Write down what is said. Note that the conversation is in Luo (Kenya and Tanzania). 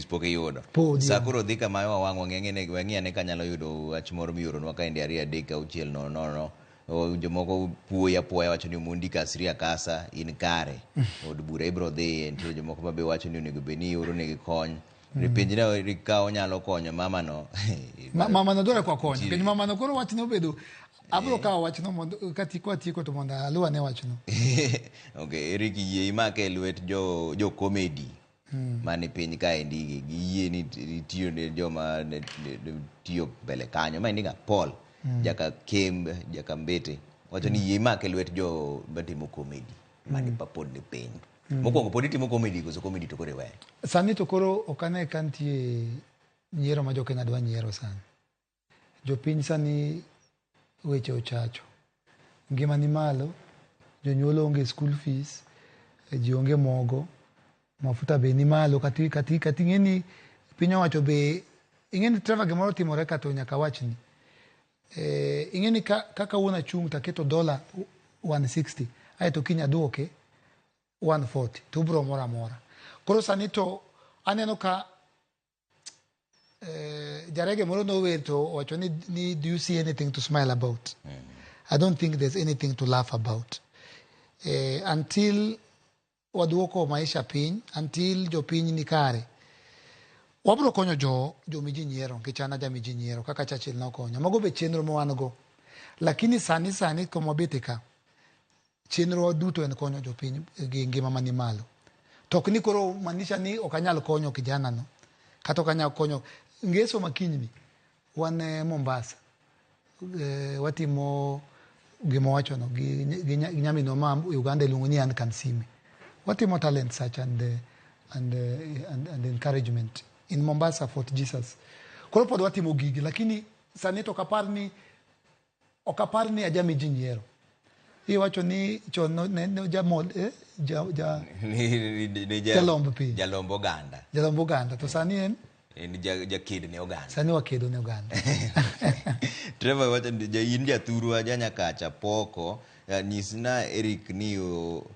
fees pok iyudo. Podi. Sa koro dhi kama wawang' wang'e wang'i ane kanyalo yudo wach moro mioronwa kaendi 2 3 6 0 0. O, jomoko puoyi apuoya, wacho ni Omondi kasri akasa in kare od bura ibiro dhiye. Nitie jomoko ma be wacho ni onego bed ni ioro negi kony. Penjna ka onyalo konyo mama no. Mama no dwaro kwa konyo nikech mama no koro wachne obedo abiro kawo wachno mondo katieko atieko to mondo aluwane wachno. Okay, Eric, yie imake e lwet jo comedy mane piny kaendi gi giyie ni itiyo ne joma ne tiyo mbele kanyo. Ma ng'a Paul jaka Kemb jaka Mbete wacho ni yie imake e lwet jo matimo comedy mane pa pod ni piny. Mokwongo, pod itimo comedy koso comedy to koro iweyo? Sani to koro ok ane ka nitie nyiero ma jokenya dwa nyiero. Sani jopiny sani weche ochacho, ngima ni malo, jonyuol onge school fees, ji onge mogo, mafuta be ni malo. Kati kati kati ing'e ni piny owacho be ing'e ni, Trevor, gimoro timore ka to nyaka wachni. Ing'e ni ka kawuono achung' taketo dola 160 aeto kiny aduoke 140 to ubro moro amora. Koro sani to aneno ka jarege moro nower to owacho ni "Do you see anything to smile about?" I don't think there's anything to laugh about until waduoko maisha piny, until jopiny ni kare. Wabro konyo jo jomiji nyiero nikech an ajamiji nyiero kaka Churchill nokonyo. Mago be chenro ma wan go, lakini sani sani kuma wabete ka, chenro duto en konyo jopiny gi ngima mani malo. To ok ni koro maanisha ni ok anyal konyo kijana no kata ok anyal konyo ngeso makinyni wan Mombasa, watimo gima wachono gi nyaminwa ma Uganda iluongo ni Ann Kansime. Watimo talent search and encouragement in Mombasa, Fort Jesus. Koro pod watimo gigi, lakini sani to ok apar ni ajami ji nyiero. Iwacho ni chon ne jamol ja Ni Jalomb piny. Jalomb oganda. Jalomb oganda to sani en En jaked ne oganda. Sani wakedo ne oganda. Trevor wacho ni in jathurwa janyakacha poko, nyisna Eric ni o,